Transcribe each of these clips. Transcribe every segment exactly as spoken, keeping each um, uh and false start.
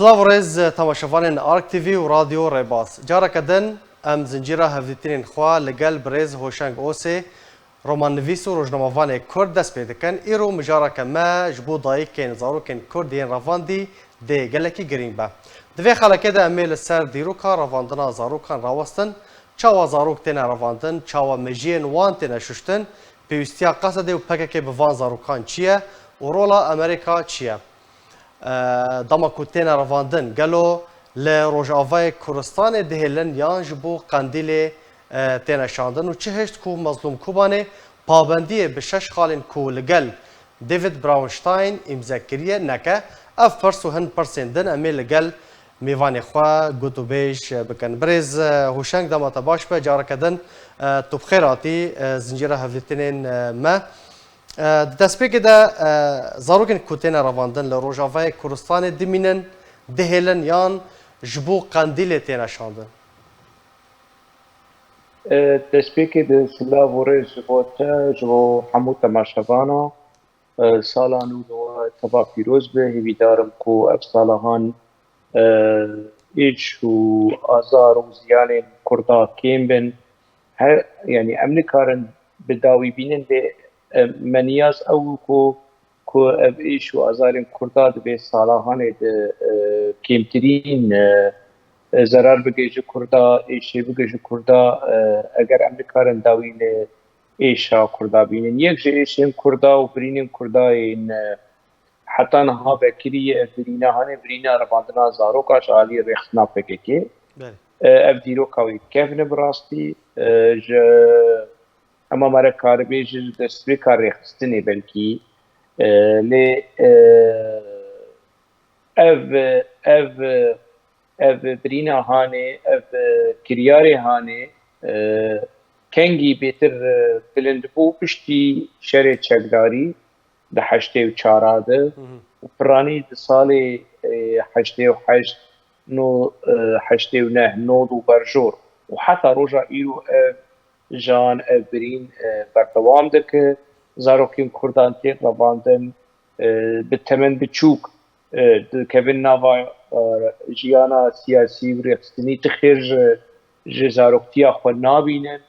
Silav û rêz temaşevanên Ark T V û Radyo Rêbaz. Careke din em zincîra hevdîtinên xwe li gel birêz Hoşeng Osê, romannivîs û rojnamevanê Kurd dest pê dikin. Îro mijareke me ji bo dayikên zarokên Kurd yên revandî dê gelekî girîng be. Di vê xelekê de em ê li ser dîroka revandina zarokan rawestin, çawa zarok têne revandin, çawa mejiyên wan têne şuştin, pêwîstiya Qesedê û P K K bi van zarokan çi ye û rola Amerîka çi ye? E, dema ku têne revandin, gelo li Rojavayê Kurdistanê dihêlin yan ji bo Qendîlê, e, têne şandin û çi hişt ku Mezlûm Kobanê pabendiyê bi şeş xalên ku li gel David Brownstein îmze kiriye neke? Ev pirs û hin pirsên din em ê li gel mêvanê xwe gotûbêj bikin. Birêz, e, Hoşeng, dema te baş be, careke din, e, tu bi xêr hatî, e, zincîra hevdîtinên, e, me. E, di destpêkê de, e, zarokên ku têne revandin li Rojavayê Kurdistanê dimînin, dihêlin yan ji bo Qendîlê têne şandin? E, destpêkê de silav û rêz ji bo te, ji bo hemû temaşevana. E, sala nû li we teva pîroz be. Hêvîdar im ku ev sala han, e, êş û azar û ziyanên Kurda kêm bin. Her, yanî em nikarin bi dawî bînin, lê, e, me niyaz ew ku, ku ev êş û azarên Kurda di vê sala hanê de, e, kêmtirîn, e, e, zerar bigihîje Kurda, êşê bigihîje Kurda, e, eger em nikarin dawî li êşa Kurda bînin. Yek ji êşên Kurda û birînên Kurda yên, e, heta niha vekirî ye, ev birîna hanê, birîna revandina zaroka ji alî rêxistina P K K. Belê. E, ev dîroka wê kevn e bi rastî. E, ji, ema mere karibê ji destpêka rêxistinê belkî. E, lê, e, ev, ev, ev birîna hanê, ev kiryarê hanê, e, kengî bêtir, e, bilind bû piştî şerê çekdarî di heştê û çar de Hı hı. û piranî di salê, e, heştê û heşt, no, e, heştê û neh, nod û berjor û heta roja îro ev jan, ev birîn, e, berdewam dike. Zarokên Kurdan tên revandin, e, bi temen biçûk, e, dikevin nava, e, jiyana siyasî û rêxistinî, ti xêr ji, ji zaroktiya xwe nabînin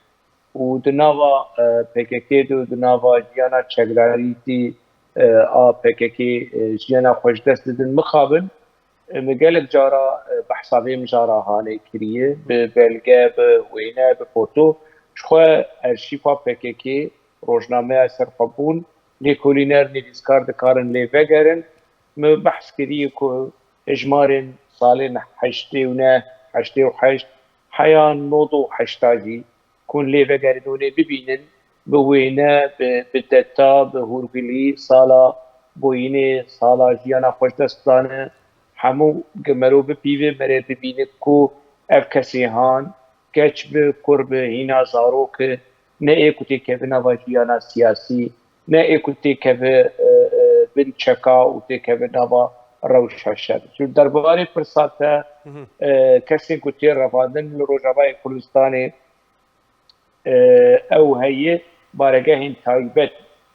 û di nava, e, P K K de û di nava jiyana çekdarîtî, e, a P K K, e, jiyana xwe ji dest didin. Mixabin, e, min gelek cara, e, behsa vê mijara hanê kiriye, bi belge, bi wêne, bi foto. Ji xwe erşîfa P K K, rojnameya serxwebûn, lêkolîner, nivîskar dikarin lê vegerin. Min behs kiriye ku hejmarên salên heştê û neh, heştê û heşt, heya nod û heşta jî, ku hûn lê vegerin û lê bibînin, bi wêne, bi, bi deta, bi hûrgilî, sala bûyînê, sala jiyana xwe ji dest dane, hemû ge-, merov bipîve, merê bibîne ku ev kesê han, keç bi, kur bi, hîna zarok e, ne ê ku têkeve nava jiyana siyasî, ne ê ku têkeve, e, e, bin çeka û têkeve nava rewşa şer. Ji derbarê pirsa te, Hı hı. e, kesên ku tê revandin li Rojavayê Kurdistanê, e, ew heye baregehên taybet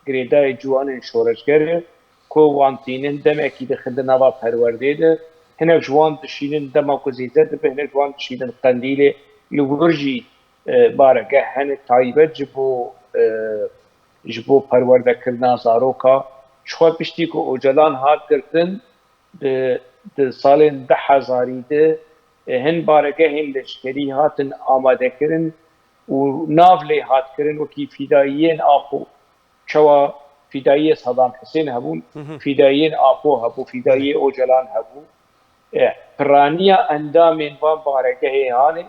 girêdayê ciwanên şoreşger e ku wan tînin demekî dixin di nava perwerdê de. Hinek ji wan dişînin dema ku zêde dibe, hinek ji wan dişînin Qendîlê. Li wir jî, e, baregeh hene taybet ji bo, e, ji bo perwerdekirina zaroka. Ji xwe piştî ku Ocalan hat girtin, di, di salên du hezarî de, e, hin baregehên leşkerî hatin amadekirin û nav lê hat kirin wekî fîdayiyên Apo. Çawa fîdayiyê Sedam Hisên hebûn, Hı hı. fîdayiyên Apo hebû, fîdayiyê Ocalan hebû. E, piraniya endamên van baregehê hanê,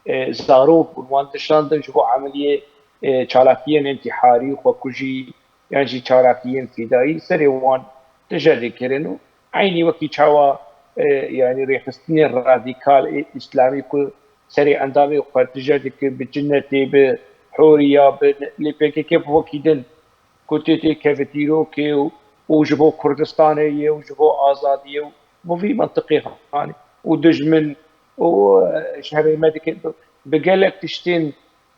e, zarok bûn. Wan dişandin ji bo emeliyê, e, çalakiyên întîharî, xwekujî, yan jî çalakiyên fîdayî serê wan tije dikirin û eynî wekî çawa, e, yanî rêxistinê radîkal ê îslamî ku serê endamê xwe tije dike, bi cinetê, bi horiya, bi lê P K K bi wekî din ku tê têkeve dîrokê û, û ji bo Kurdistanê ye û ji bo azadiyê û bi vî mentiqê hanê û dijmin û, e, şerê me dike bi, bi gelek tiştên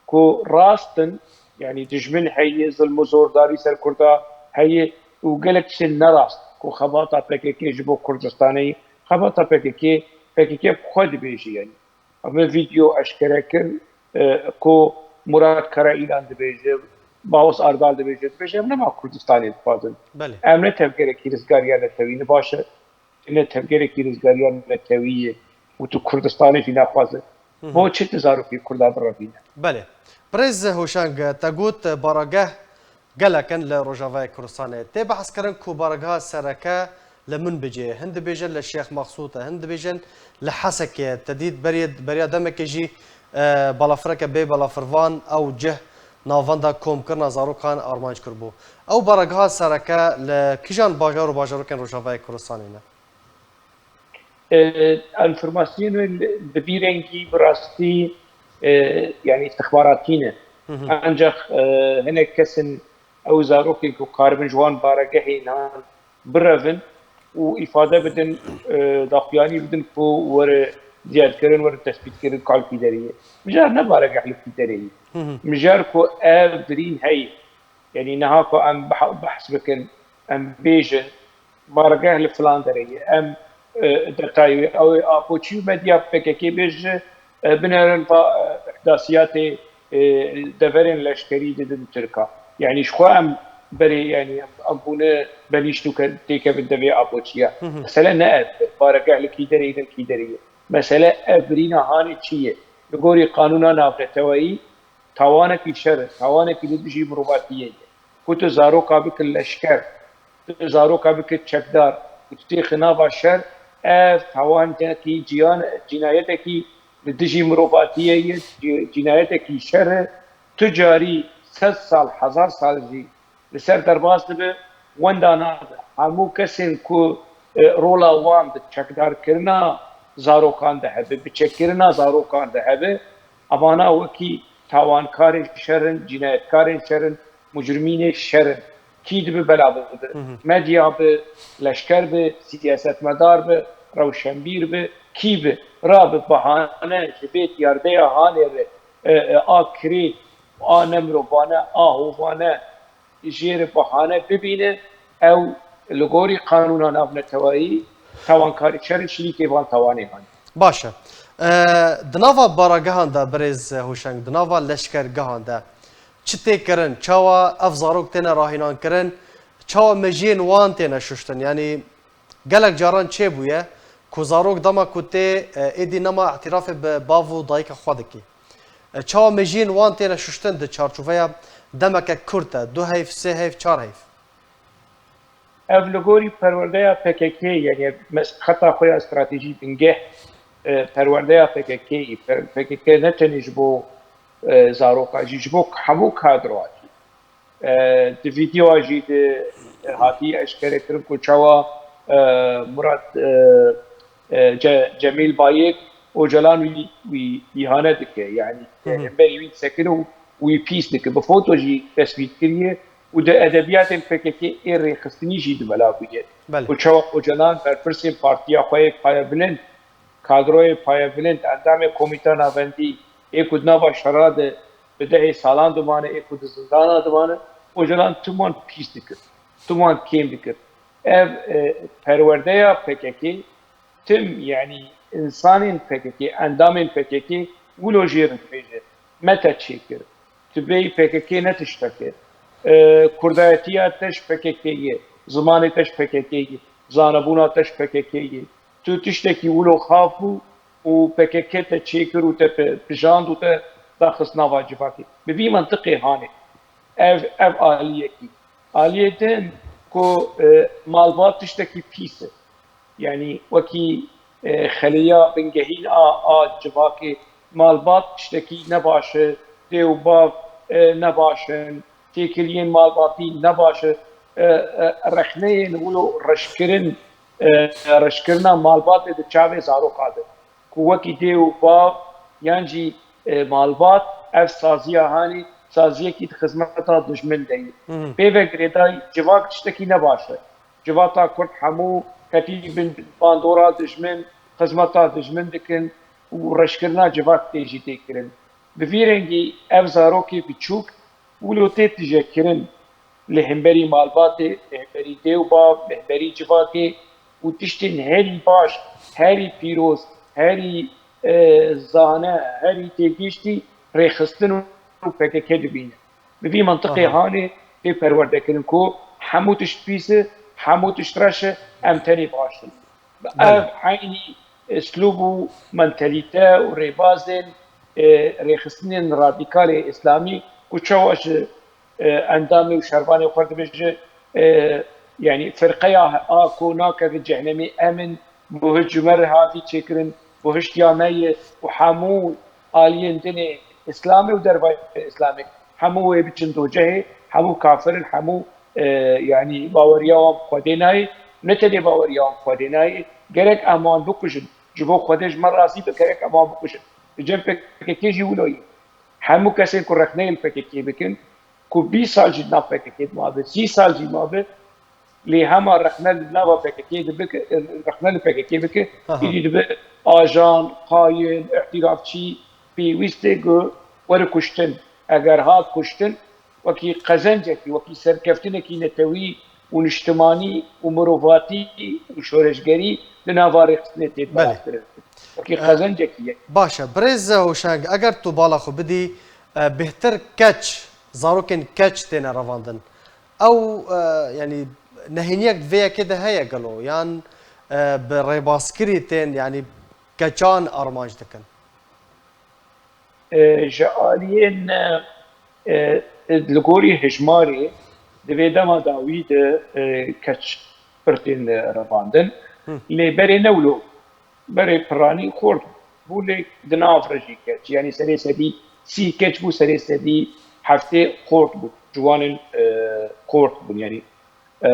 ku rast in, yanî dijmin heye, zilm û zordarî ser Kurda heye û gelek tiştên nerast ku xebata P K K ji bo Kurdistanê ye. Xebata P K K, P K K bi xwe dibêje, yanî. Ev video eşkere kir, e, ku Murat Karaîlan dibêje, Bawis Ardal dibêje, dibêje, em nema Kurdistanê dixwazin. Belê. Em ne tevgerekî rizgariya netewî ne baş e, ne tevgerekî rizgariya netewî ye û tu Kurdistanê jî naxwaze. Bo çi tu zarokê Kurda birevîne? Belê. Birêz Hoşang, te got barageh gelek in li Rojavayê Kurdistanê. Tê behs kirin ku barageha sereke li Minbicê ye. Hin dibêjin li Şêx Mexsûd e, hin dibêjin li Hesekê ye. Te dît beriye, beriya demekê jî, e, balafireke bê balafirvan ew cih navenda komkirina zarokan armanc kiribû. Ew barageha sereke li kîjan bajar û bajarokên Rojavayê Kurdistanê ne? E, Enfîrmasyonê li, bi vî rengî bi rastî, e, yanî istixbaratî ne. Hı hı. Ancak, e, hinek kesin ew zarokên ku karibin ji wan baregehê nan birevin û îfade bidin, e, daxuyanî bidin ku were ziyadkirin, were tespîtkirin, kal kî derê ye. Mijar ne baregeh li kî derê ye. Hı hı. Mijar ku ev birîn heye. Yanî niha ku em beh-, behs bikin, em bêjin, bargeh li filan derê ye, em, e, detayê wê, ew ê apoçî û medya P K K bêje, e, binerin va, e, îhdasiyatê, e, deverên leşkerî didin Tirka. Yanî ji xwe em berê, yanî em, em bûne benîşt û ke-, têkevin devê apoçiya. Hı hı. Mesele ne ev e, bargeh li kî derê ye, li kî derê ye. Mesele ev birîna hanê çi ye? Li gorî qanûna navneteweyî, tawanekî şer e, tawanekî li dijî mirovatiyê ye. Ku tu zaroka bike leşker, tu zaroka bike çekdar, ku tu têxî nava şer, ev tawanekî ciyan, cînayetekî li dijî mirovatiyê ye, cî-, cînayetekî şer e. Tu carî sed sal, hezar sal jî li ser derbas dibe, wenda nade. Hemû kesên ku, e, rola wan di çekdarkirina zarokan de hebe, bi çekkirina zarokan de hebe, evana wekî tawankarên şer in, cînayetkarên şer in, mujrimînê şer in. Kî dibe bela bibe? Hı hı. Medya be, leşker be, siyasetmedar be, rewşenbîr be, kî be? Rabe bahane ji vê diyardeya hanê re, e, e, a kirê, a nemirovane, a hovane, jê re bahane bibîne, ew li gorî qanûna navneteweyî tawankarî şerê şirîkê van tawanê hane. Baş e. E, di nava baragehan de, birêz Hoşeng, di nava leşkergehan de çi tê kirin? Çawa ev zarok têne rahînan kirin? Çawa mejiyên wan têne şuştin? Yanî gelek caran çêbûye ku zarok dema ku tê, e, êdî nema îtirafê bi bav û dayika xwe dikî. E, çawa mejiyên wan têne şuştin di çarçoveya demeke kurt de, du heyv, sê heyv, çar heyv? Ev li gorî perwerdeya P K K, yanî mes-, xeta xwe ya stratejî bingeh, e, perwerdeya P K K, per-, P K K ne tenê ji bo, e, zaroka jî, ji bo hemû kadroya jî. E, di vîdeoya jî de hatî eşkere kirin ku çawa, e, Murat, e, e, Ce-, Cemîl Bayik Ocalan wî, wî îhane dike. Yanî, hı hı, hemberî wî disekine û wî pîs dike. Bi foto jî tespît kiriye û di edebiyatên P K K ê rêxistinî jî di bela bûye. Belê. Ku çawa Ocalan berpirsên partiya xwe yê payebilind, kadroyê payebilind, endamê komîta navendî ê ku di nava şera de bi dehê salan dimane, ê ku di zindana dimane, Ocalan tim wan pîs dikir, tim wan kêm dikir. Ev, e, perwerdeya P K K, tim, yanî însanên P K K, endamên P K K wilo jê re dibêje, me te çêkir. Tu bêyî P K K ne tiştek e. E, kurdayetiya te ji P K K ye, zimanê te ji P K K ye, zanebûna te ji P K K ye. Tu tiştekî wilo xav bû û P K K te çêkir û te pe-, pijand û te daxist nava civakê. Bi vî mentiqê hanê. Ev, ev aliyekî. Aliyê din ku, e, malbat tiştekî pîs e. Yanî wekî, e, xeleya bingehîn a, a civakê, malbat tiştekî nebaş e, dê û bav, e, nebaş in, têkiliyên malbatî nebaş e, e, e, rexneyên wilo reşkirin, e, reşkirina malbatê di çavê zaroka de. Ku wekî dê û bav yan jî, e, malbat ev saziya hanê saziyekî di xizmeta dijmin de ye. Hı hı. Pê ve girêdayî civak tiştekî nebaş e. Civata Kurd hemû ketî bin bandora dijmin, xizmeta dijmin dikin û reşkirina civak tê jî tê kirin. Bi vî rengî ev zarokê biçûk wilo tê tijekirin li hemberî malbatê, li hemberî dê û bav, li hemberî civakê û tiştên herî baş herî pîroz, herî, e, zane, herî têgihiştî rêxistin û P K K dibîne. Bi vî mintiqê Aha. hanê tê perwerdekirin ku hemû tişt pîs e, hemû tişt reş e, em tenê baş in. Belê. Ev eynî eslûb û mentalîte û rêbazên, e, rêxistinên radîkalê îslamî ku çawa ji, e, endamê û şervanê xwe dibêje, e, yanî firqeya a ku nakeve cehnemê em in, bi hişt ji me re hatî çêkirin, bi hiştiya me ye û hemû aliyên dinê îslamê û dervayê îslamê, hemû wê biçin docehê, hemû kafir in, hemû, e, yanî baweriya wan bi Xwedê nayê, ne tenê baweriya wan bi Xwedê nayê, gerek em wan bikujin, ji bo Xwedê ji me razî be, gerek em wan bikujin. Li cem P K K jî wilo ye. Hemû kesên ku rexneyê li P K K bikin, ku bîst sal jî di nav P K K de mabe, sî sal jî mabe, lê hema rexne li nava P K K de bike, rexne li P K K bike, Aha. îdî dibe ajan, xayin, îhtirafçî, pêwîst e ku were kuştin. Eger hat kuştin, wekî qezencekî, wekî serkeftinekî netewî û niştimanî û mirovatî û şoreşgerî di nava rêxistinê tê Belê. belavkirin. Wekî E, qezencekî ye. Baş e. Birêz Hoşeng, eger tu bala xwe bidî, e, bêhtir keç, zarokên keç têne revandin. Ew, e, yanî nehêniyek di vê yekê de heye gelo? Yan, e, bi rêbazkirî tên, yanî keçan armanc dikin? E, ji aliyên, e, e, li gorî hejmarê di vê dema dawî de, e, keç pir tên revandin. Hı. Lê berê ne wilo, berê piranî xort bû, lê di nav re jî keç. Yanî serê sedî sî keç bû, serê sedî heftê xort bû. Ciwanên, e, xort bûn, yanî, e,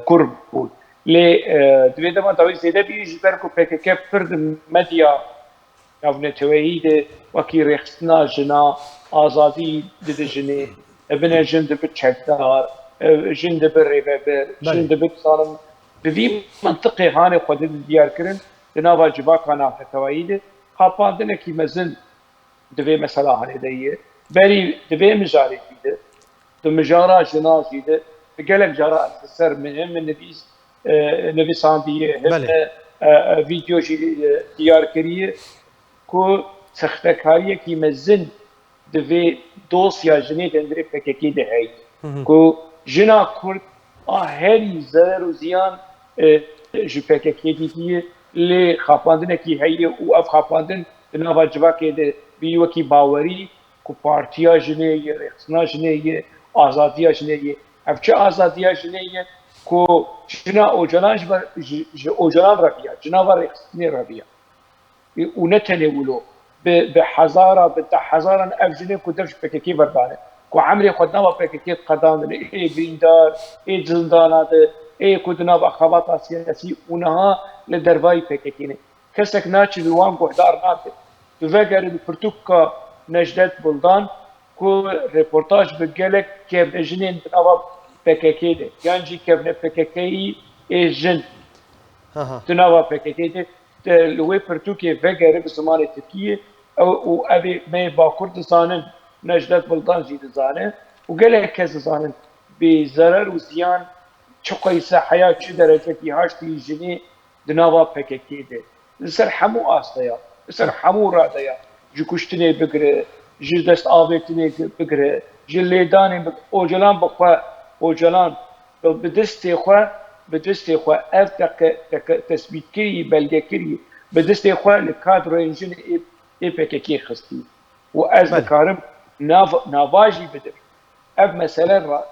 kur bûn. Lê, e, di vê dema dawî zêde bî ji ber ku P K K pir di medya navneteweyî de wekî rêxistina jina, azadî dide jinê, e, bine jin dibe çekdar, e, jin dibe rêvebir, Belê. jin dibe, dizanim, bi vî mintiqê hanê xwe dide diyarkirin, di nava civaka navneteweyî de xapandinekî mezin di vê mesela hanê de ye. Berî di vê mijarê jî de, di mijara jina jî de, di gelek cara ez li ser min, him min nivîs, e, nivîsandiye, him Belê. e, e, e, vîdeo jî, e, diyar kiriye ku sextekariyekî mezin di vê dosya jinê di hundirê P K K de heye. Hı hı. Ku jina Kurd a herî zerer û ziyan, e, ji P K K dîtiye, lê xapandinekî heye û ev xapandin di nava civakê de bî wekî bawerî ku partiya jinê ye, rêxistina jinê ye, azadiya jinê ye. Ev çi azadiya jinê ye ku jina Ocalan ji ber, ji, ji Ocalan re viya, ji nava rêxistinê re viya. Û ne tenê wilo, bi, bi hezara, bi deh hezaran ev jinên ku dev ji P K K verdane, ku emrê xwe di nava P K K qedandine, ê birîndar, ê zindana de, ê ku di nava xebata siyasî û niha li dervayî P K K ne. Kesek naçe li wan guhdar nake. Tu vegere li pirtûka Necdet Buldan, ku reportaj bi gelek kevnejinên di nava P K K de, yan jî kevne P K Kî ê jin Aha. di nava P K K de, te li wê pirtûkê vegere bi zimanê tirkî ye, ew û ev ê me yê Bakur dizanin, Necdet Buldan jî dizane û gelek kes dizanin, bi zerer û ziyan çi qeyse heya, çi derecekî haştî jinê di nava P K K de, li ser hemû asteya, li ser hemû radeya, ji kuştinê bigire, ji destavêtinê bigire, ji lêdanê bigire, Ocalan bi xwe, Ocalan bi, bi destê xwe, bi destê xwe ev teke, teke, tesbîtkirî, belgekirî, bi destê xwe li kadroyên jin ê, ê P K K xistî. Û ez Belê. dikarim nav, nava jî bidim. Ev mesele ra-,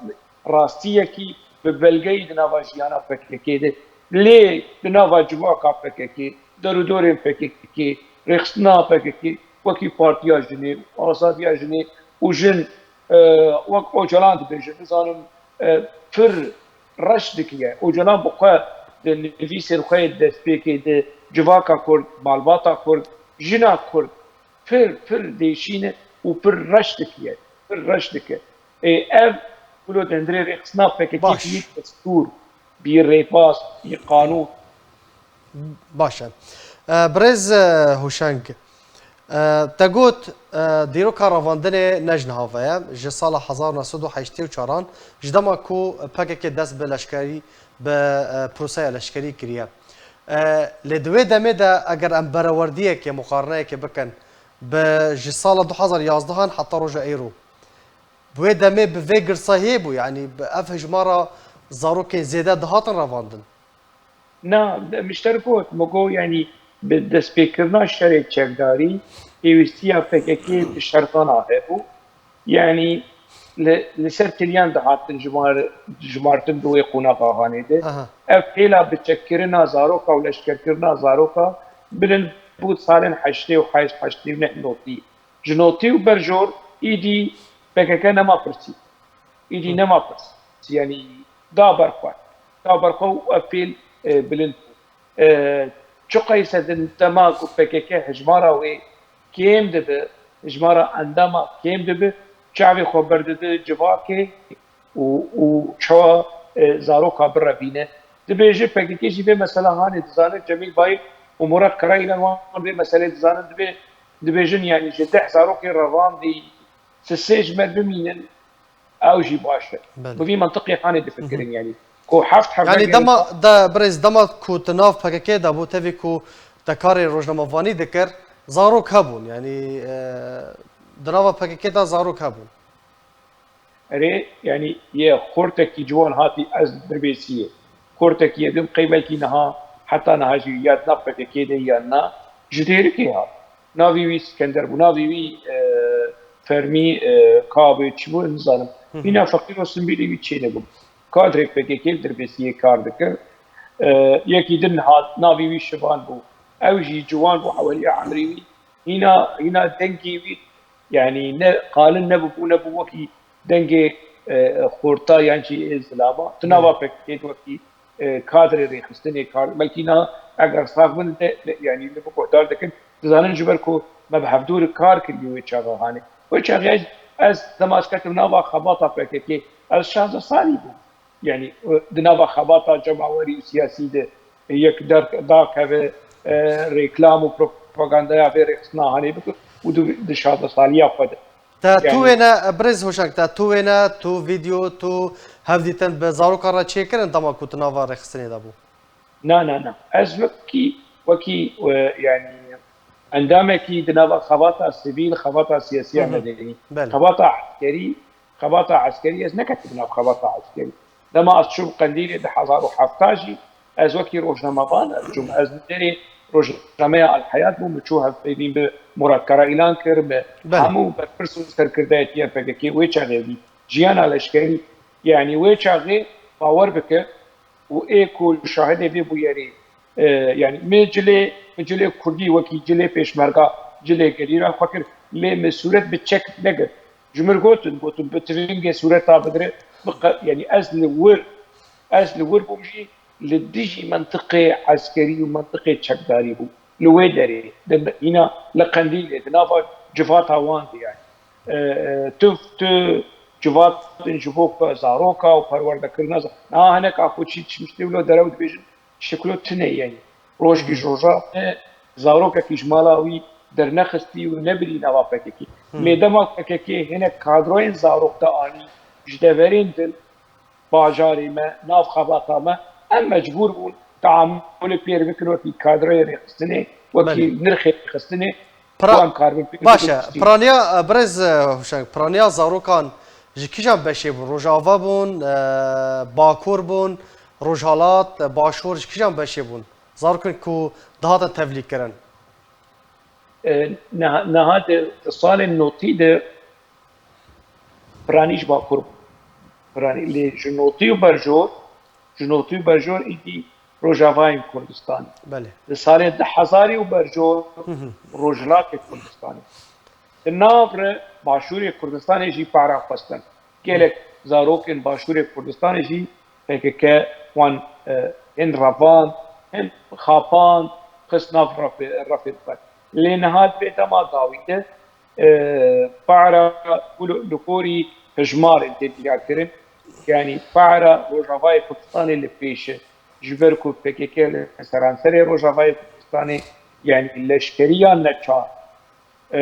rastiyekî bi belgeyî di nava jiyana P K K de, lê di nava civaka P K K, derûdorên P K K, rêxistina P K K, wekî Partiya Jinê û Azadiya Jinê û jin, e, wek Ocalan dibêje, nizanim, e, pir reş dikiye. Ocalan bi xwe di nivîsên xwe yê destpêkê de civaka Kurd, malbata Kurd, jina Kurd, pir, pir dêşîn e û pir reş dikiye, pir reş dike. Ê, ev wilo di hundirê rêxistina P K K Baş. bî destûr, bî rêbaz, bî qanûn. Baş e. E, birêz, e, Hoşeng, e, te got, e, dîroka revandinê ne ji niha ve ye. Ji sala hezar neh sed û heştê û çaran, ji dema ku P K K dest bi leşkerî, bi, e, proseya leşkerî kiriye. E, lê di wê demê de eger em berewerdiyekê, muqarineyekê bikin bi ji sala du hezar yazdehan heta roja îro, bi wê demê bi vê girsa hê bû, yanî bi ev hijmara zarokên zêde dihatin revandin? Na, min ji te re got, min got, yanî bi destpêkirina şerê çekdarî, pêwîstiya P K K bi şertana hebû. Yanî li, li ser tiriyan dihatin jimar-, jimartin di wê qonaxa hanê de. Aha. Ev hêla bi çekkirina zaroka û leşkerkirina zaroka bilind bû salên heştê û heşt, heştê û neh notî. Ji notî û berjor îdî P K K nema pirsî. Îdî Hı. nema pirsî. Yanî da ber xwe. Da ber xwe û ev fêl, e, bilind bû. E, çiqayse di dema ku P K K hijmara wê kêm dibe, hijmara endama kêm dibe, çavê xwe berdide civakê û, û çawa, e, zaroka birevîne. Dibêje P K K jî vê mesela hanê dizane, Cemîl Bayik û Murat Karayilan wan vê meselê dizanin, dibê, dibêjin, yanî ji deh zarokê revandî, sisê ji me bimînin, ew jî baş e. Belê. Bi vî mentiqê hanê difikirin, Hı hı. yanî ku heft heft Yanî dema de, birêz, dema ku tu nav P K K de bû, tevî ku te karê rojnamevanî dikir, zarok hebûn, yanî, e, di nava P K K de zarok hebûn. Erê, yanî yê xortekî ciwan hatî ez dirbêsiyê. Xortekî yedim qey belkî niha, heta niha jî ya di nav P K K de ya na, ji Dêrikê hat. Navê wî Skender bû, navê wî, e, fermî, e, ka bû, çi bû, nizanim. Hı hı. Mîna Feqîro Simbîlê wî çênebû. Kadrê P K K dirbêsiyê kar dikir. E, yekî din hat, navê wî Şivan bû. Ew jî ciwan bû, heweliya emrê wî. Hîna, hîna dengê wî, yanî ne qalin nebûbû, nebû wekî dengê, e, xorta yan jî ê zilama. Di nava Belê. P K K de wekî, e, kadrê rêxistinê kar, belkî niha eger sax bin de, de, yanî li bi guhdar dikin, dizanin ji ber ku me bi hevdû re kar kiriye wê çaxa hanê. Wê çaxê ez, ez dema ez ketim nava xebata P K K, ez şazdeh salî bûm. Yanî, e, di nava xebata cemawerî û siyasî de yek der-, dakeve, e, reklam û propagandaya vê rêxistina hanê bike û di, di şazdeh saliya xwe de. Te tu Yanî wêne, e, birêz Hoşeng, te tu wêne, tu vîdeo, tu hevdîtin bi zarokan re çêkirin dema ku tu nava rêxistinê de bû? Na, na, na. Ez wekî, wekî, e, yanî endamekî di nava xebata sivîl, xebata siyasî ya Hı hı. medenî, Belê. xebata eskerî, xebata eskerî, ez neketim nav xebata eskerî. Dema ez çûm Qendîlê di hezar û hefta jî, ez wekî rojnamevan ez çûm. Ez li derê rojnameya El Heyat bûm, min çû hevpeyvîn bi Murat Karayilan kir, me Belê. hemû berpirs û serkirdeyetiya P K K wê çaxê dît. Jiyana leşkerî, yanî wê çaxê bawer bike, û ê ku şahidê vê bûyerê, e, yanî min cilê, min cilê kurdî wekî cilê pêşmerga, cilê gerîra xwe kir, lê min sûret bi çek negir. Ji min gotin, gotin bi tivingê sûreta bigire, biqe-, yanî ez li wir, ez li wir bûm jî li dijî mentiqê eskerî û mentiqê çekdarî bûm. Li wê derê, di, hîna li Qendîlê, di nava civata wan de yanî. E, e, tu, tu civatên ji bo zaroka û perwerdekirina za-, niha hinek a xwe çî çiştê wilo derew dibêjin, şiklo tune ye. Rojkî ji roja me zarokekî ji mala wî dernexistî û nebirî nava P K K. Hmm. Lê dema P K K hinek kadroyên zarok de anî ji deverên din, bajarê me, nav xebata me, em mecbûr bûn teamulê pê re bikin wekî kadreyê rêxistinê, wekî Belê. nirxê rêxistinê, Pra-, ku em karibin pê Baş e. bikin. Piraniya, e, birêz, e, Huşeng, piraniya zarokan ji kîjan beşê bûn? Rojava bûn, e, Bakur bûn, Rojhalat, e, Başûr ji kîjan beşê bûn? Zarokên ku dihatin tevlîkirin. E, niha, niha di, di salên notî de piranî ji Bakur bû. Piranî, lê ji notî û berjor, ji notî û berjor îdî Rojavayên Kurdistanê. Belê. Di salên du hezarî û berjor Hı hı. Rojhilatê Kurdistanê. Di nav re Başûrê Kurdistanê jî para xwestin. Gelek zarokên Başûrê Kurdistanê jî P K K wan, e, hin revand, hin xapand, xist nav refê, refê xwe. Lê niha di vê dema dawî de, e, para ku li, li gorî hijmarên tê diyarkirin, yanî para Rojavayê Kurdistanê li pêş e. Ji ber ku P K K li seranserê Rojavayê Kurdistanê, yanî leşkeriya neçar, e,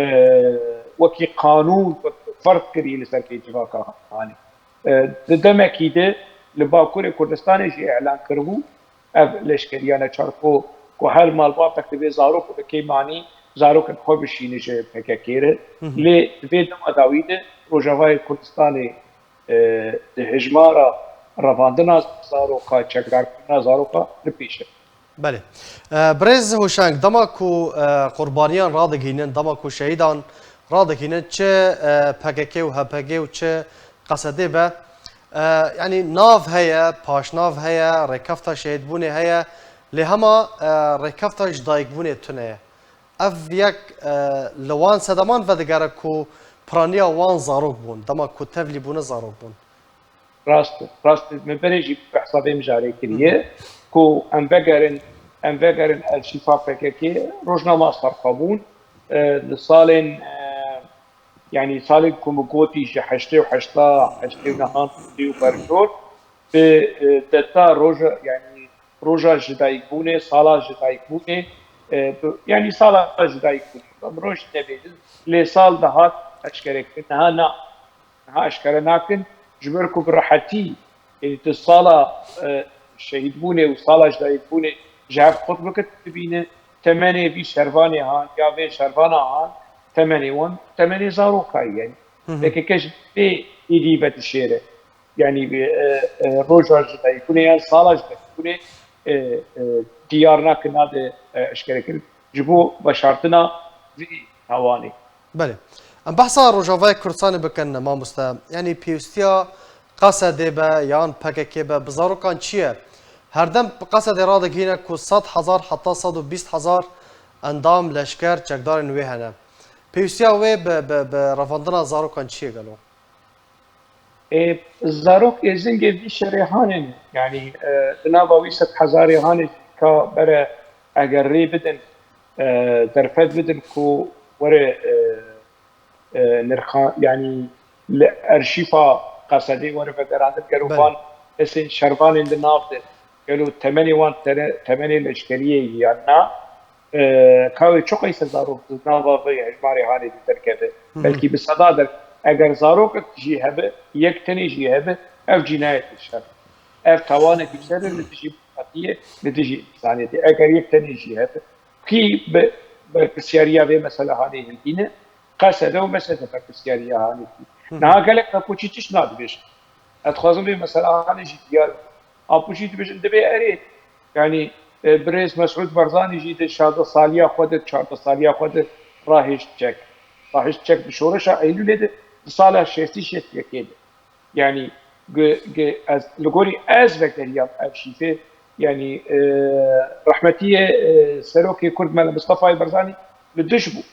wekî qanûn, wekî ferz kirî li ser pêcivaka hanê. E, di demekî de li Bakurê Kurdistanê jî îlan kiribû, Ev leşkeriya neçar ku, ku her malbatek divê zarok û kê manî zarokên xwe bişîne ji P K K re. Lê di vê dema dawî de Rojavayê Kurdistanê, e, di hejmara revandina zaroka, çekdarkirina zaroka li pêş e. Belê. E, birêz Hoşeng, dema ku, e, qurbaniyan radigihînin, dema ku şehîdan radigihînin, çi, e, P K K û H P G û çi Qesedê be, e, yanî nav heye, paşnav heye, rêkefta şehîdbûnê heye, lê hema, e, rêkefta ji dayikbûnê tune ye. Ev yek, e, li wan sedeman vedigere ku piraniya wan zarok bûn, dema ku tevlî bûne zarok bûn. Rast e, rast e. Me berê jî behsa vê mijarê kiriye ku em vegerin, em vegerin erşîfa P K K, rojnama serxwe bûn, e, li salên, e, yanî salên ku min gotî ji heştê û heşta, heştê û nehan dê û berjor, bi, e, deta roja, yanî roja ji dayikbûnê, sala ji dayikbûnê, e, bi, yanî sala ji dayikbûnê, em roj nebêjin, lê sal dihat eşkerekirin. Niha na, niha eşkere nakin, ji ber ku bi rehetî, yanî tu sala, e, şehîdbûnê û sala ji dayikbûnê ji hev qut bikit dibîne, temenê vî şervanê han ya vê şervana han, temenê wan, temenê zarokayî, yanî P K K ji vê êdî vedişêre. Yanî, e, e, roja ji dayikbûnê yan sala ji dayikbûnê, e, e, diyar nakin, nade, e, eşkerekirin. Ji bo veşartina vî tawanê. Belê. Em behsa Rojavayê Kurdistanê bikin, mamoste. Yanî pêwîstiya Qesedê be yan P K K be bi zarokan çi ye? Herdem Qesedê radigihîne ku sed hezar heta sed û bîst hezar endam, leşker, çekdarên wê hene. Pêwîstiya wê bi, bi, bi revandina zarokan çi ye gelo? Ê, zarok êzingê vî şerê hanê ne. Yanî, e, di nava wî sed hezarê hanê jî ka bere eger rê bidin, e, derfet bidin ku were, e, e, nirxa-, yanî li erşîfa Qesedê were vegerandin, gelo Belê. van kesên şervanên di nav de, gelo temenê wan tere-, temenê leşkeriyê yan na? E, ka wê çi qeyse zarok di nava vê hejmarê hanê de derkeve? Belkî bi seda der, eger zarokek jî hebe, yek tenê jî hebe, ev cînayetê şer. Ev tawanekî şer e li dijî miletî ye, li dijî însaniyetê. Eger yek tenê jî hebe, kî bi berpirsyariya vê mesela hanê hildîne? Qesede û mesede berpirsyariya hanê kî. Niha gelek Apoçî tişt nadibêjin. Ez dixwazim vê mesela hanê jî diyar bike. Apoçî dibêjin, divê erê, yanî, e, birêz Mesûd Barzanî jî di şazdeh saliya xwe de, çardeh saliya xwe de rahişt çek. Rahişt çek di şoreşa Eylûlê de, di sala şêstî şêst yekê de. Yanî, gi-, gi-, ez, li gorî ez vegeriyam ev şîfê, yanî, e, rehmetiyê, e, serokê Kurd Mele Mistefayê Barzanî li dij bû.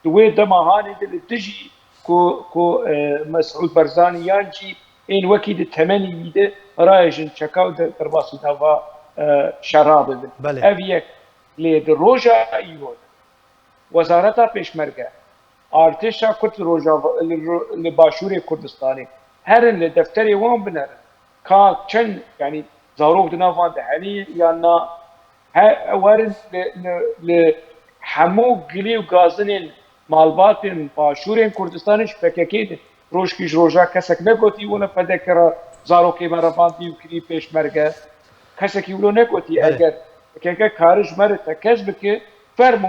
Di wê dema hanê de li dijî ku, ku, e, Mesûd Barzanî yan jî ên wekî di temenî wî de rayêjin çeka û de derbasî nava, e, şera bibin. Belê. Ev yek. Lê di roja îro de Wezareta Pêşmerge, artêşa Kurd li Rojava, li ro-, li Başûrê Kurdistanê herin li defterê wan binerin. Ka çend, yanî zarok di nav wan de hene yan na? He, werin li, li, li hemû gilî û gazinên malbatên Başûrên Kurdistanê ji P K K de. Rojkî ji roja kesek negotî, wele P D K re zarokê me revandî û kirî pêşmerge. Kesekî wilo negotî, Belê. eger P K K kari ji me re tekez bike, fermo,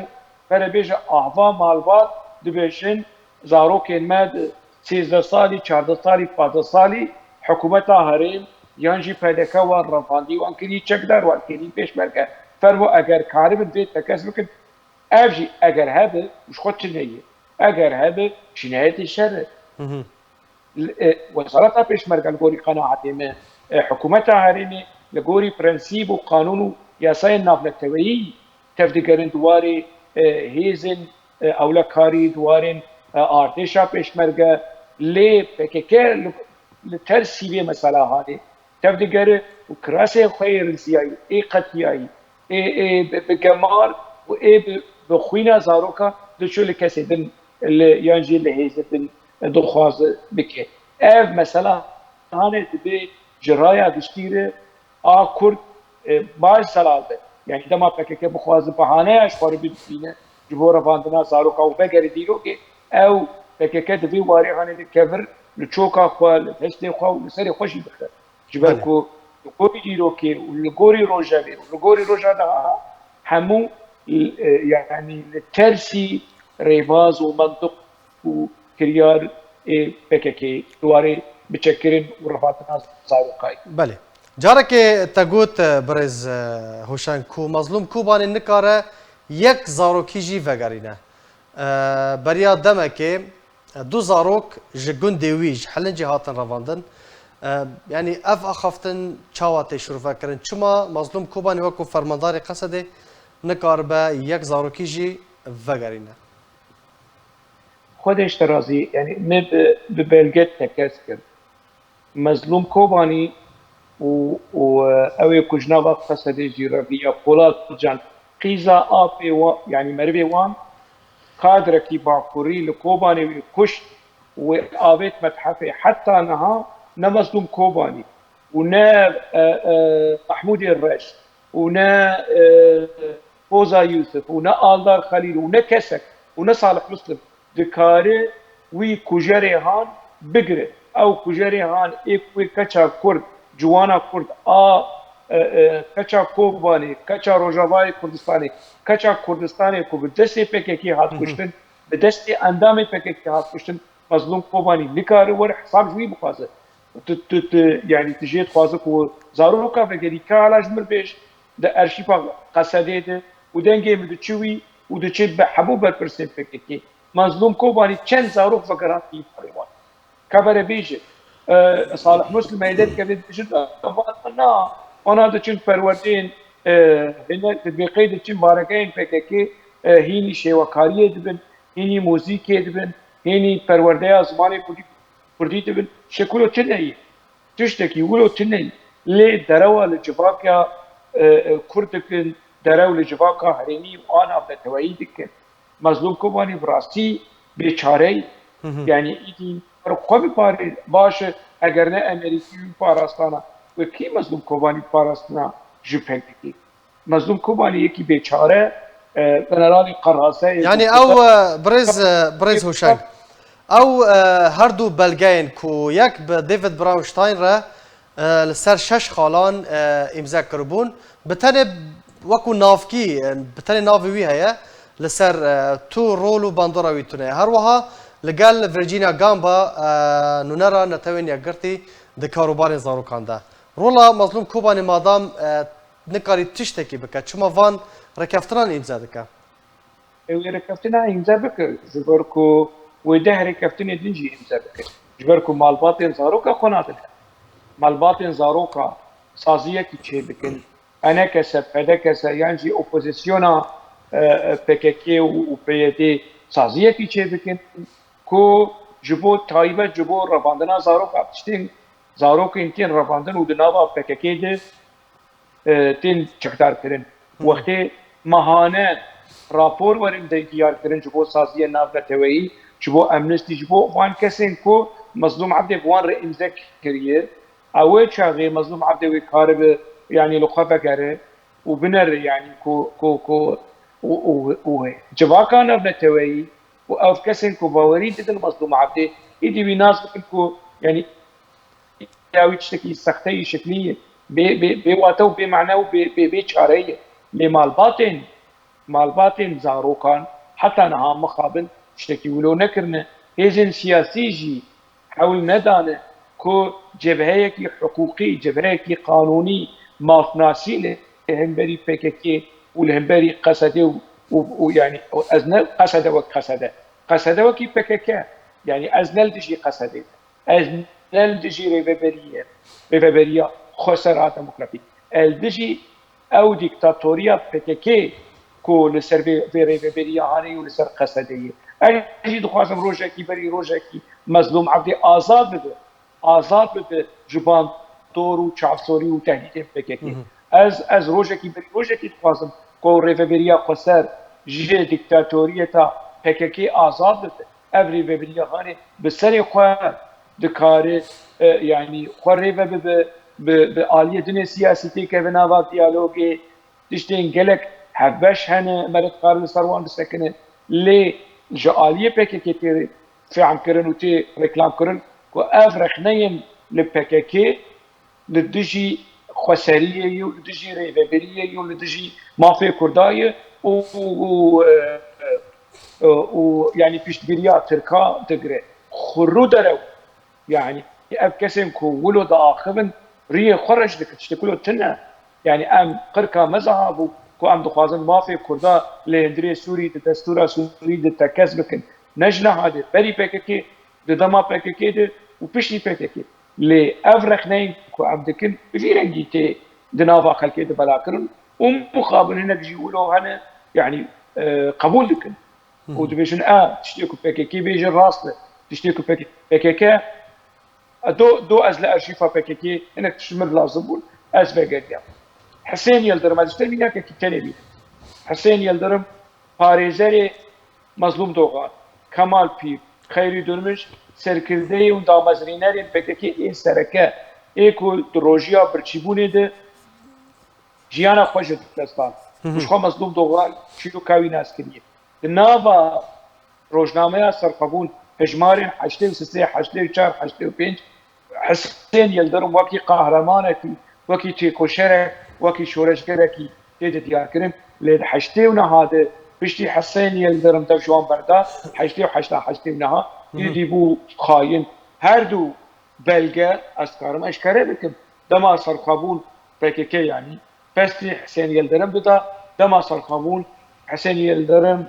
pere bêje ahva malbat dibêjin, zarokên me di sêzdeh salî, çardeh salî, pazdeh salî hikûmeta herêm yan jî P D K wan revandî, wan kirî çekdar, wan kirî pêşmerge. Fermo eger karibin vê tekez bikin, ev jî eger hebe, ji xwe tune ye. Eger hebe, cînayetê şer e. Li, e, Wezareta Pêşmerge li gorî qenaetê me, e, hikûmeta herêmê li gorî prensîb û qanûn û yasayên navneteweyî tevdigerin di warê, e, hêzên, e, ewlekarî, di warên, e, artêşa pêşmerge, lê P K K li, li tersî vê mesela hanê tevdigere û kirasê xwe yê riziyayî, ê qetiyayî, ê, ê bi, bi gemar û ê bi, bi xwîna zaroka diçû li kesê din, li, yan jî li hêzê din dixwaze bike. Ev mesela hanê dibê ji raya giştî re a Kurd, e, baş zelal be. Yanî dema P K K bixwaze bahaneya ji xwe re bibîne ji bo revandina zaroka û vegere dîrokê, ew P K K di vê warê hanê de kevir li çoka xwe, li destê xwe û li serê xwe jî bixe. Ji ber Belê. ku li gorî dîrokê û li gorî rojevê û li gorî Rojava hemû, e, yanî li tersî rêbaz û mentiq û kiryar ê P K K di warê biçekirin û revandina zarokayê. Belê. Carekê te got, e, birêz, e, Hoşeng, ku Mazlûm Kobanê nikare yek zarokî jî vegerîne. E, beriya demekê, e, du zarok ji gundê wî, ji Helincê hatin revandin. E, yanî ev axaftin çawa tê şirovekirin? Çima Mazlûm Kobanî wekû fermandarê Qesedê nikaribe yek zarokî jî vegerîne? Xwedê ji te razî, yanî me bi, bi belge tekez kir. Mezlûm Kobanî û, û, e, ew ê ku ji nava Qesedê jî reviya Polat Can, qîza apê wa-, yanî merivê wan, kadrekî Bakurî li Kobanê wî kuşt û wê avêt methefê. Heta niha ne Mezlûm Kobanî û ne, e, e, Mehmûdê Reş û ne, e, Poza Yûsif û ne Aldar Xelîl û ne kesek û ne Salih Muslim dikare wî kujerê han bigire. Ew kujerê han ê ku wê keça Kurd, ciwana Kurd a, e, e, keça Kobanê, keça Rojavayê Kurdistanê, keça Kurdistanê ku bi destê P K K hat Hı hı. kuştin, bi destê endamê P K K hat kuştin, Mezlûm Kobanî nikare were hesab ji wî bixwaze. Tu, tu, tu, yanî tu jê dixwaze ku zaroka vegerî ka hala ji mir bêj di erşîfa Qesedê de û dengê min diçi wî û diçe be hemû berpirsên P K K. Mezlûm Kobanî çend zarok vegerand îfadê wan. Ka bere bêje, e, Salih Muslim heyde dikeve dibêje, na, wana diçin perwerdeyên, e, hine, di vê qey diçin baregehên P K K, e, hînî şêwekariyê dibin, hînî muzîkê dibin, hînî perwerdeya zimanê Kurdî, Kurdî dibin. Şekilo tune ye. Tiştekî wilo tune ye. Lê derewa li civaka, e, e, Kurd dikin, derew li civaka herêmî û a navneteweyî dikin. Mezlûm Kobanî bi rastî bêçare ye. Hı hı. Yanî îdî xwe biparê baş e, eger ne Amerîkî wî parastana, wê kî Mezlûm Kobanî parastina ji P K K? Mezlûm Kobanî yekî bêçare, e, generalê qerase ye. Yanî ew, e, birêz, e, birêz Hoşeng. Ew, e, her du belgeyên ku yek bi David Brownstein re, e, li ser şeş xalan, e, îmze kiribûn. Bi tenê wekû navkî, e, bi tenê navê wî heye, li ser, e, tu rol û bandora wî tune ye. Her wiha li gel Virginia Gamba, e, nûnera Netewên Yekgirtî di karûbarên zarokan de. Rola Mazlûm Kobanê madam, e, nikarî tiştekî bike, çima van rêkeftinan îmze dike? Ew ê rêkeftina îmze bike, ji ber ku wê deh rêkeftinê din jî îmze bike. Ji ber ku malbatên zaroka xwe nadin. Malbatên zaroka saziyekî çêbikin. Enekese, pedekese yan jî opozisyona, e, e, P K K û, û P Y D saziyekî çêbikin ku ji bo taybet, ji bo revandina zaroka, tiştên zarokên tên revandin û di nava P K K de, e, tên çekdar kirin. Hı. Wextê mehane rapor werin de diyar kirin ji bo saziyên navneteweyî, ji bo Amnesty, ji bo wan kesên ku Mezlûm Ebdê bi wan re îmze kiriye, ew ê çaxê Mezlûm Ebdê wê karibe, yanî li xwe vegere û binere, yanî ku, ku, ku û, û, û civaka navneteweyî û ew kesên ku bawerî didin Mezlûm Ebdê, êdî wî nas bikin ku, yanî, ya wî tiştekî sexteyî şiklî ye, bê, bê, bê wate û bê mane û bê, bê, bê çare ye. Lê malbatên, malbatên zarokan heta niha mixabin tiştekî wilo nekirine. Hêzên siyasî jî hewl nedane ku cebheyekî hiqûqî, cebheyekî qanûnî, mafnasî li hemberî P K K û li hemberî Qesedê û, û, û, yanî, ez ne Qesede wek Qesede, Qesede wekî P K K, yanî ez ne li dijî Qesedê me. Ez ne li dijî rêveberiyê, rêveberiya xweser a demokratîk. Ez li dijî ew dîktatoriya P K K ku li ser vê, vê rêveberiya hanê û li ser Qesedê ye. Ez jî dixwazim rojekî berî rojekî Mezlûm Ebdî azad bibe. Azad bibe ji bandor û çavsorî û tehdîdên P K K. Hı hı. Ez, ez rojekî berî rojekî dixwazim ku rêveberiya xweser ji dîktatoriyeta P K K azad bibe. Ev rêveberiya hanê bi serê xwe dikare, e, yanî xwe rêve bibe, bi, bi aliyê dinê siyasî têkeve nava diyalogê. Tiştên gelek hevbeş hene, me re dikare li ser wan bisekine. Lê ji aliyê P K K tê fehmkirin û tê reklamkirin ku ev rexneyên li P K K li dijî xweseriyê ye û li dijî rêveberiyê ye û li dijî mafê Kurda ye û, û, û, e, e, û, yanî piştgiriya Tirka digire. Xurû derew. Yanî ev kesên ku wilo diaxivin, riyê xwe reş dikin, tiştê wilo tune. Yanî em qirka me ziha bû ku em dixwazin mafê Kurda li hundirê Sûrî, di destûra Sûrî de tekez bikin. Ne ji niha de, berî P K K, di dema P K K de û piştî P K K. Lê ev rexneyên ku em dikin, bi vî rengî tê di nava xelkê de belakirin û mixabin hinek jî wilo hene, yanî, e, qebûl dikin. Û dibêjin, e, tiştê ku P K K bêje rast e, tiştê ku P K K, P K K, e, do, do ez li arşîfa P K K hinek tişt min lazim bûn, ez vegeriyam. Hisên Yildirim, ez ji te mînakekî tenê bînim. Hisên Yildirim, parêzerê Mezlûm Dogan, Kemal Pîr, Xeyrî Durmuş, serkirdeyê û damezrînerên P K K ê sereke, ê ku di rojiya birçîbûnê de jiyana xwe ji dest dan. Û ji xwe Mezlûm Dogan çîroka wî nas kiriye. Di nava rojnameya Serxwebûn hejmarên heştê û sê, heştê û çar, heştê û pênc, Hisên Yildirim wekî qehremanekî, wekî têkoşerek, wekî şoreşgerekî tê de diyar kirin. Lê di heştê û neha de piştî Hisên Yildirim dev ji wan berda, heştê û heşt, heştê û neha, êdî bû xayin. Her du belge ez karim eşkere bikim. Dema Serxwebûn P K K, yanî pestî Hisên Yildirim dida, dema Serxwebûn Hisên Yildirim,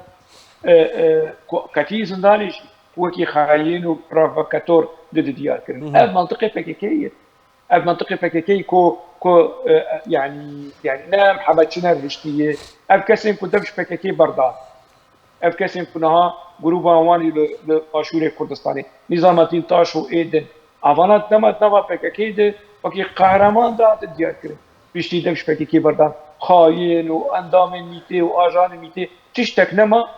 e, e, ku-, ketî zindanê jî wekî xayîn û provokator didi diyar kirin. Ev mantiqê P K K ye. Ev mantiqê P K K ku, ku, e, e, yanî, yanî ne Mihemed Çiner hiştiye. Ev kesên ku dev ji P K K berdan. Ev kesên ku niha grûba wan ê li, li Başûrê Kurdistanê, Nîzametîn Taş û ê din, avana dema nava P K K de wekî qehreman dihatin diyar kirin. Piştî dev ji P K K berdan. Xayîn û endamên mîtê û ajanên mîtê tiştek nema,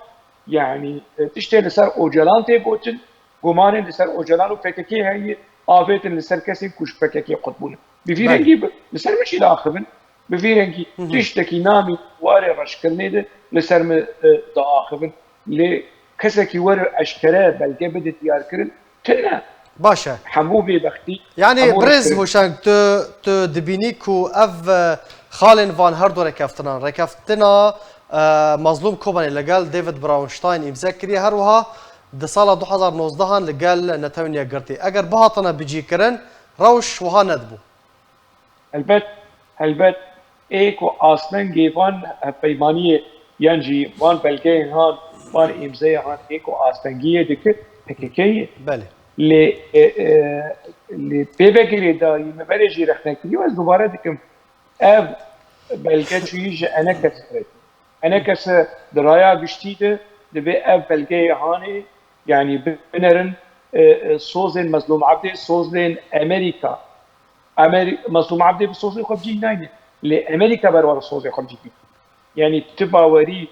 yanî, e, tiştê li ser Ocalan tê gotin, gumanên li ser Ocalan û P K K heye, avêtin li ser kesên ku ji P K K qut bûne. Bi vî Belê. rengî bi, li ser min jî diaxivin. Bi vî rengî Hı hı. tiştekî namî warê reşkirinê de li ser min, e, diaxivin. Lê kesekî were eşkere belge bide diyarkirin, tune. Baş e. Hemû bêbextî, Yanî hemû birêz reşkirin. Hoşang, tu, tu dibînî ku ev, e, xalên van her du rêkeftinan, rêkeftina, e, Mazlûm Kobanê li gel David Brownstein îmze kiriye, her wiha di sala du hezar nozdehan li gel Netewên Yekgirtî. Eger bihatine bicîkirin, rewş wiha nedibû. Helbet, helbet, ê ku astengê van hevpeymaniyê yan jî van belgeyên han, van îmzeyê han ê ku astengiyê dike, P K K ye. Belê. Lê, e, e, lê pê ve girêdayî me berê jî rexne kiriye, ez dubare dikim. Ev belge çûyî ji enekes re. Enekes di raya giştî de divê ev belgeyê hanê, yanî binerin, e, e, sozên Mezlûm Ebdê, sozên Amerîka. Amer-, Mezlûm Ebdê bi sozê xwe bicîh nayne. Lê Amerîka berwara sozê xwe bicîh dît. Yanî tu bawerî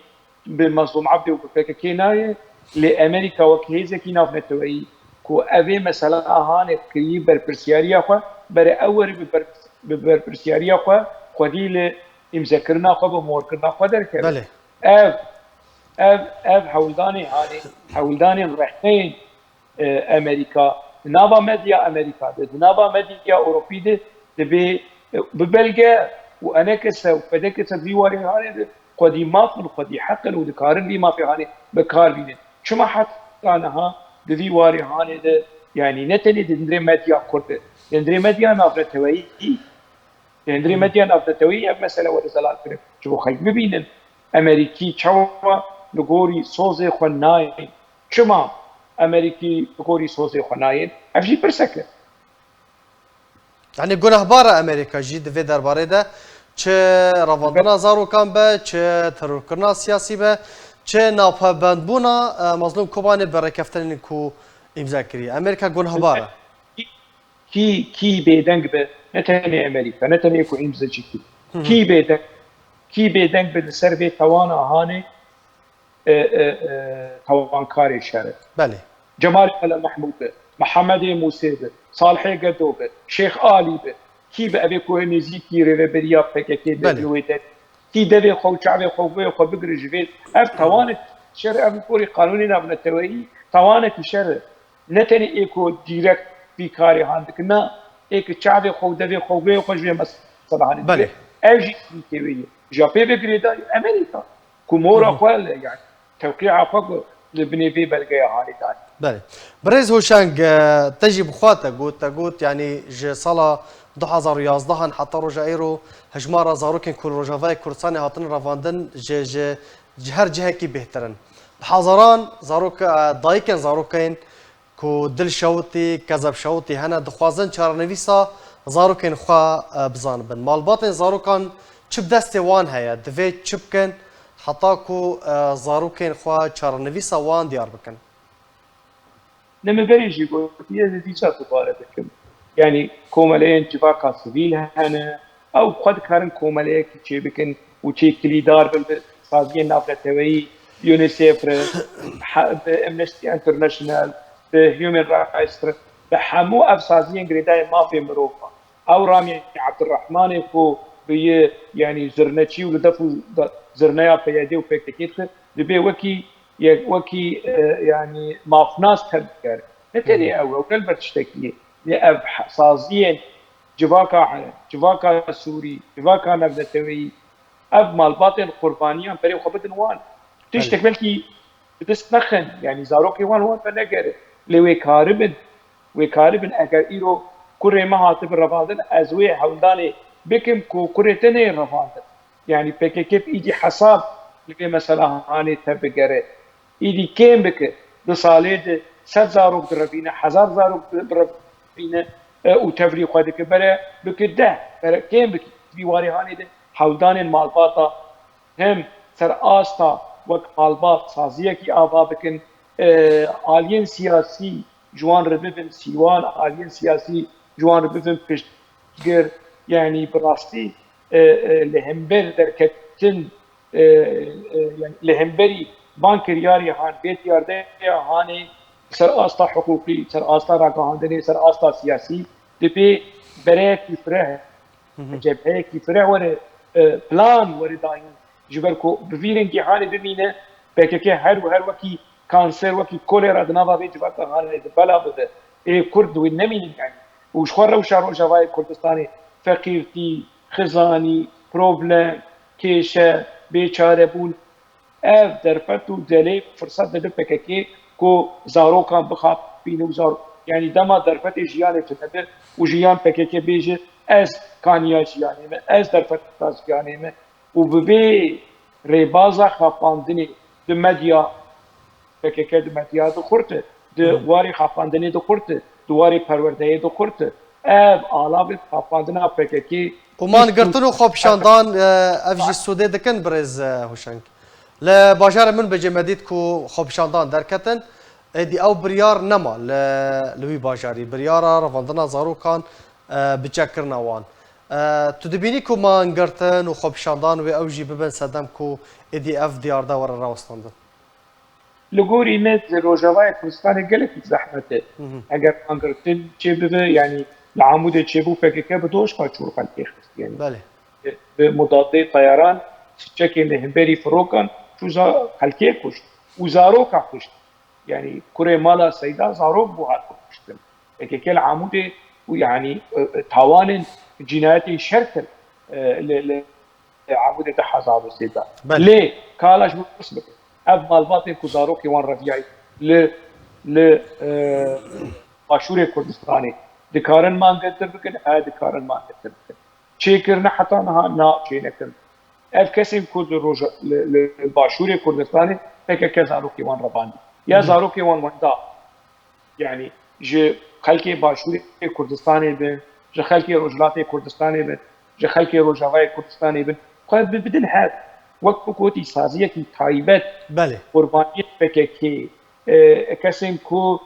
bi Mezlûm Ebdê û bi P K K nayê, lê Amerîka wek hêzekî navneteweyî ku ev ê mesela hanê kirî berpirsiyariya xwe, bere ew were bi ber-, bi berpirsiyariya xwe xwedî li îmzekirina xwe, bi morkirina xwe derkeve. Belê. Ev, ev, ev hewldanê hanê, hewldanên rexneyên e, Amerîka, di nava medya Amerîka de, di nava medya Ewropî de dibê, e, bi belge û enekese û pedekese di vî warê hanê de xwedî maf in, xwedî heq in û dikarin vî mafê hanê bi kar bînin. Çima heta niha di vî warê hanê de, yanî ne tenê di hundirê medya kurd de, di hundirê medya navneteweyî, di hundirê medya navneteweyî ev mesele were zelalkirin. Ji bo xelk bibînin, Amerîkî çawa li gorî sozê xwe nayên. Çima Amerîkî bi gorî sozê xwe nayên? Ev jî pirsek e. Yanî gunehbar e Amerîka jî di vê derbarê de, çi revandina zarokan be, çi terorkirina siyasî be, çi navpevbendbûna, e, Mazlûm Kobanê bi rêkeftinên ku îmza kiriye. Amerîka gunehbar e. Kî, kî bêdeng be, ne tenê Amerîka, ne tenê ku îmzecî kî. Kî bêdeng, kî bêdeng be li ser vê tewana hanê, e, e, e, tawankarê şer e. Belê. Cemal Kale Mehmûd be, Mihemedê Mûsê be, Salihê Gedo be, Şêx Alî be, kî be evê ku nêzîkî rêveberiya P K K be, Belê. Wê de kî devê xwe û çavê xwe û guhê xwe bigire ji vê. Ev tawanek şer e, ev li gorî qanûnê navneteweyî tawanekî şer e. Ne tenê ê ku dîrekt vî karê han dikin, na, ê ku çavê xwe û devê xwe û guhê xwe ji vê mes-, mesela hanê Belê. Ev jî Tirkiyê wê ye. Ji ya pê ve girêdayî Amerîka. Ku mora Hı hı. xwe li, yani, tewqîa xwe ku li binê vê belgeya hanê dayî. Belê. Birêz Hoşeng, e, te jî bi xwe te got, te got, yani, ji sala du hazar û yazdeh an heta roja îro hejmara zarokên ku li Rojavayê Kurdistanê hatine revandin ji, ji, ji her cihekî bêhtir in. Bi hezaran zarok, e, dayikên zarokên ku dil şewitî, kezeb şewitî hene, dixwazin çarenivîsa zarokên xwe, e, bizanibin. Malbatên zarokan çi bi destê wan heye, divê çi bikin heta ku, e, zarokên xwe çarenivîsa wan diyar bikin? Ne min berê jî gotiye, ez ê dîsa dubare bikim. Yanî komeleyên civaka sivîl hene, ew xwe dikarin komeleyekî çêbikin û çêkilîdar bin bi saziyên navneteweyî, UNICEF re, ha-, bi Amnesty International, bi Human Rights re, bi hemû ev saziyên girêdayên mafê mirovan. Ew Ramî Ebdurrahmanê ku bi yi, yanî zirneçî û li def û da-, zirneya P Y D û P K K dixwe, dibê wekî yek, wekî, e, yanî mafnas tevbigere. Ne tenê ew, ew gelber tiştekî ye. Lê ev he-, saziyên civaka ereb, civaka sûrî, civaka navneteweyî, ev malbatên qurbaniyan berê xwe bidin wan. Tiştek Belê. belkî bi dest nexin, yanî zarokê wan wan venegere. Lê wê karibin, wê karibin eger îro kurê me hatibi revandin, ez wê hewldanê bikim ku kurê te neyê revandin. Yanî P K K bi îdî hesab li vê mesela hanê tevbigere. Îdî kêm bike, di salê de sed zarok direvîne, hezar zarok di-, birevîne, e, û tevlî xwe dike, bere bike deh, bere kêm bike. Vî warê hanê de hewldanên malbata hem ser asta wek malbat saziyekî ava bikin, e, aliyên siyasî ji wan re bibin sîwan, aliyên siyasî ji wan re bibin piştgir, yanî bi rastî, e, e, li hember derketin, e, e, yanî li hemberî van kiryarê han, vê diyardeya hanê ser asta hiqûqî, ser asta ragihandinê, ser asta siyasî, dibê bereyekî fireh, Hı hı. cebheyekî fireh were, e, plan were dayîn. Ji ber ku bi vî rengî hanê bimîne, P K K her û her wekî kanser, wekî kolera di nava vê civaka hanê de bela bibe. Ê Kurd wê nemînin yanî. Û ji xwe rewşa Rojavayê Kurdistanê feqîrtî, xizanî, problem, kêşe, bêçarebûn, ev derfet û delê firset dide P K K ku zarokan bixapîne û zar-, yanî dema derfetê jiyanê tune be û jiyan P K K bêje, ez kaniya jiyanê me, ez derfeta jiyanê me û bi vê rêbaza xapandinê di medya P K K di medya de xurt e, di Hı. warê xapandinê de xurt e, di warê perwerdeyê de xurt e. Ev alavê xapandina P K K Ku man girtin û xwepişandan, e, ev jî sûdê dikin birêz, e, Hoşeng. Li bajarê min bêje me dît ku xwepişandan derketin, êdî ew biryar nema li, li wî bajarî. Biryara revandina zarokan, e, bi çekkirina wan. E, tu dibînî ku man girtin û xwepişandan wê ew jî bibin sedem ku êdî ev diyarde were rawestandin? Li gorî me di Rojavayê Kurdistanê gelekî zehmet e. Hı hı. Eger angirtin çêbibe, yanî li Amûdê çêbû, P K K bi doşka çûr xelkê xist, yanî. Belê. Bi mudadê teyaran, çekên li hemberî firokan çû za-, xelkê kuşt û zaroka kuşt. Yanî kurê mala Seyda zarok bû hat kuştin. P K K li Amûdê û yanî, e, e, tawanên cînayetên şer kir, e, li, li, li Amûdê di hezar û sêzdeh. Belê. Lê kala ji min pirs bike. Ev malbatên ku zarokê wan reviyayî li, li, e, Başûrê Kurdistanê dikarin mangirtir bikin, e, dikarin mangirtir bikin. Çêkirine heta niha na çênekirin. Ev kesên ku di roja, li, li Başûrê Kurdistanê P K K zarokê wan revandî. Ya Hı hı. zarokê wan wenda. Yanî ji xelkê Başûrê Kurdistanê bin, ji xelkê Rojhilatê Kurdistanê bin, ji xelkê Rojavayê Kurdistanê bin, xwe bi-, bidin hev. Wek ku gotî saziyekî taybet Belê. qurbaniyên P K K, e, kesên ku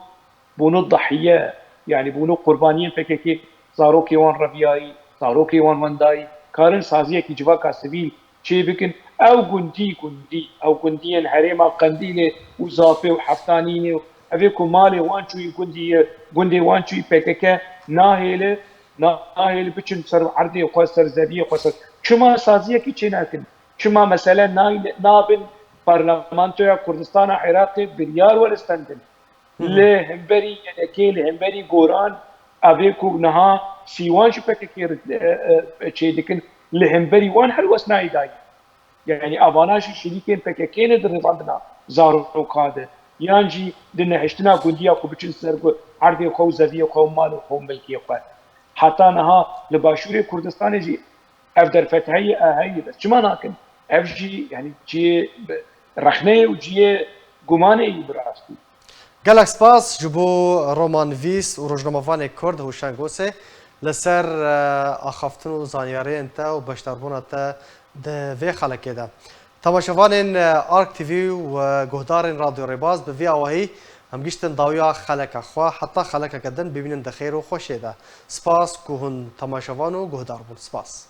bûne dahiye, yanî bûne qurbaniyên P K K, zarokê wan reviyayî, zarokê wan wendayî, karin saziyekî civaka sivîl çêbikin. Ew gundî, gundî, ew gundiyên herêma Qendîlê û Zafê û Heftanînê û evê ku malê wan çûyî gundî ye, gundê wan çûyî P K K nahêle, nahêle biçin ser erdê xwe, ser zeviyê xwe, ser. Çima saziyekî çênakin? Çima mesele nay-, nabin Parlamentoya Kurdistana Iraqê biryar were stendin? Hı hı. Li hemberî Y N K'ê, li hemberî Goran Evê ku niha sîwan ji P K K re, e, e, çêdikin, li hemberî wan helwestnayî dayî. Yanî evana jî şirîkên P K K ne di rêvandina zaroka de, yan jî di nehiştina gundiya ku biçin ser gu-, erdê xwe û zeviyê xwe û mal û xwe û milkê xwe. Heta niha li Başûrê Kurdistanê jî ev derfet heye, e, heye, bes çima nakin? Ev jî, yanî, cihê rexneyê û cihê gumanê ye bi rastî. Gelek spas ji bo romannivîs û rojnamevanê Kurd Hûşeng Gosê li ser, e, axaftin û zanyariyên te û beşdarbûna te di vê xelekê de. Temaşevanên, e, Ark T V û, e, guhdarên Radyo Rêbaz, bi vî awahî em giştin dawiya xeleka xwe. Heta xelekeke din bimînin di xêr û xweşiyê de. Spas ku hûn temaşevan û guhdar bûn. Spas.